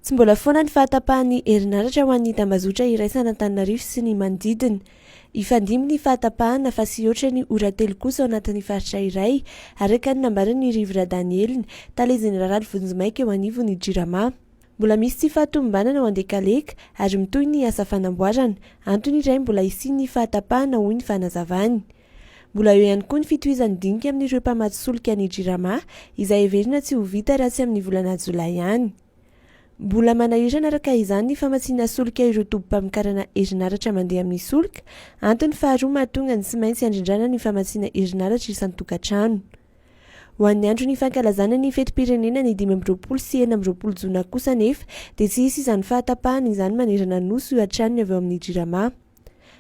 Tsy mbola foana ny fahatapahan'ny herinaratra ho an'ny tambazotra iraisan'Antananarivo sy ny manodidina. Hifandimby ny fahatapahana fa tsy hihoatra ny ora telo kosa ao anatin'ny faritra iray, araka ny nambaran'i Rivo Radanielina, tale jeneraly vonjimaika eo anivon'ny Jirama. Mbola misy tsy fahatomombanana ao Andekaleka ary mitohy ny asa fanamboarana. Antony iray mbola hisian'ny fahatapahana, hoy ny fanazavany. Mbola eo ihany koa ny fitohizan'ny dinika amin'ireo mpamatsy solika ny Jirama, izay heverina tsy ho vita raha tsy amin'ny volana jolay ihany. Mbola manahirana araka izany ny famatsiana solika ireo tobim-pamokarana herinaratra mandeha amin'ny solika, antony faharoa mahatonga ny tsy maintsy handrindrana ny famatsiana herinaratra isan-tokantrano. Ho an'ny andron'ny fankalazana ny fetim-pirenena ny 25 sy 26 jona kosa anefa dia tsy hisy izany fahatapahana izany manerana ny Nosy hoy hatrany ny avy ao amin'ny Jirama.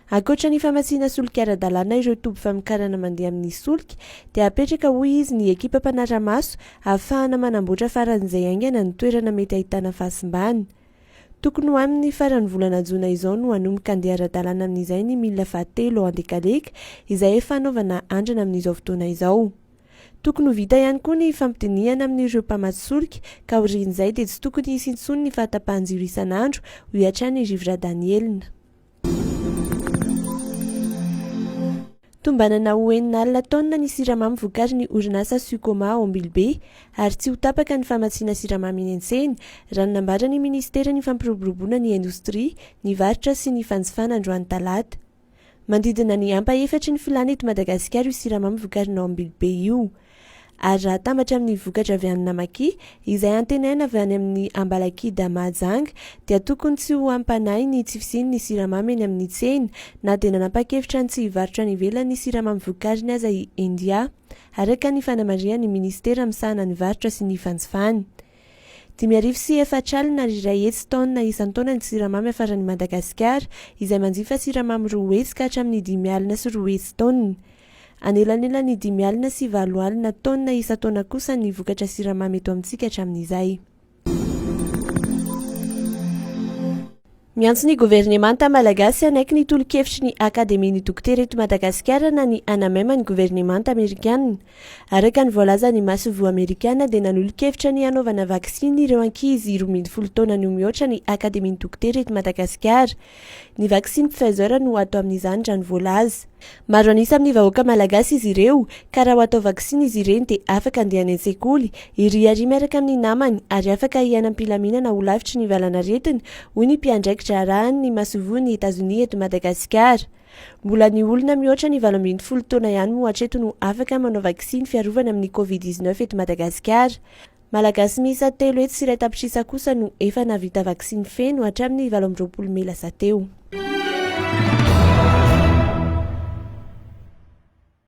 Ankoatra ny famatsiana solika ara-dalàna ireo toby famokarana mandeha amin'ny solika dia apetraka hoy izy ny ekipa mpanara-maso ahafahana manamboatra faran'izay haingana ny toerana mety ahitana fahasimbana. Tokony ho amin'ny faran'ny volana jona izao no hanomboka handeha ara-dalàna amin'izay ny milina fahatelo ao Andekaleka izay efa hanaovana andrana amin'izao fotoana izao. Tokony ho vita ihany koa ny fampidinihana amin'ireo mpamatsy solika ka aorian'izay dia tsy tokony hisy intsony ny fahatapahan-jiro isan'andro, hoy hatrany i Rivo Radanielina. Tombanana ho 60 taonina ny siramamy vokarin'ny orinasa Sucoma ao Ambilobe ary tsy ho tapaka ny famatsiana siramamy eny an-tsena, raha ny nambaran'ny minisiteran'ny Fampiroboroboana ny Indostria, ny Varotra sy ny Fanjifana androany talata. Manodidina ny ampahefatry ny filàna eto Madagasikara io siramamy vokarina ao Ambilobe io. Ary raha atambatra amin'ny vokatra avy any Namakia, izay antenaina avy any amin'ny Ambalakida Mahajanga, dia tokony tsy ho hampanahy ny tsy fisian'ny siramamy eny amin'ny tsena, na dia nanapa-kevitra ny tsy hivarotra any ivelany ny siramamy vokariny aza i India, araka ny fanamarihan'ny minisitera misahana ny varotra sy ny fanjifana. 450 ary 100 taonina isan-taona ny siramamy afaran'i Madagasikara, izay manjifa siramamy 200 ka hatramin'ny 250 taonina. Anelanelan'ny 50 sy 80 taonina isan-taona kosa ny vokatra siramamy eto amintsika hatramin'izay. Miantso ny governemanta malagasy hanaiky ny tolo-kevitry ny Akademian'ny Dokotera eto Madagasikara na ny ANAMEM ny governemanta amerikana. Araka ny voalazan'ny masoivoho amerikana dia nanolo-kevitra ny hanaovana vaksiny ireo ankizy 12 taona no mihoatra ny Akademian'ny Dokotera eto Madagasikara. Ny vaksiny Pfizer no atao amin'izany raha ny voalaza. Maro an'isa amin'ny vahoaka malagasy izy ireo, ka raha ho atao vaksiny izy ireny dia afaka handeha any an-tsekoly, hiriaria miaraka amin'ny namany ary afaka hiaina am-pilaminana ho lavitry ny valanaretina, hoy ny mpiandraiki-draharahan'ny masoivohon'i Etazonia eto Madagasikara. Mbola ny olona mihoatra ny 18 taona ihany moa hatreto no afaka manao vaksiny fiarovana amin'ny Covid 19 eto Madagasikara. Malagasy miisa 301 tapitrisa kosa no efa nahavita vaksiny feno hatramin'ny 28 mey lasa teo.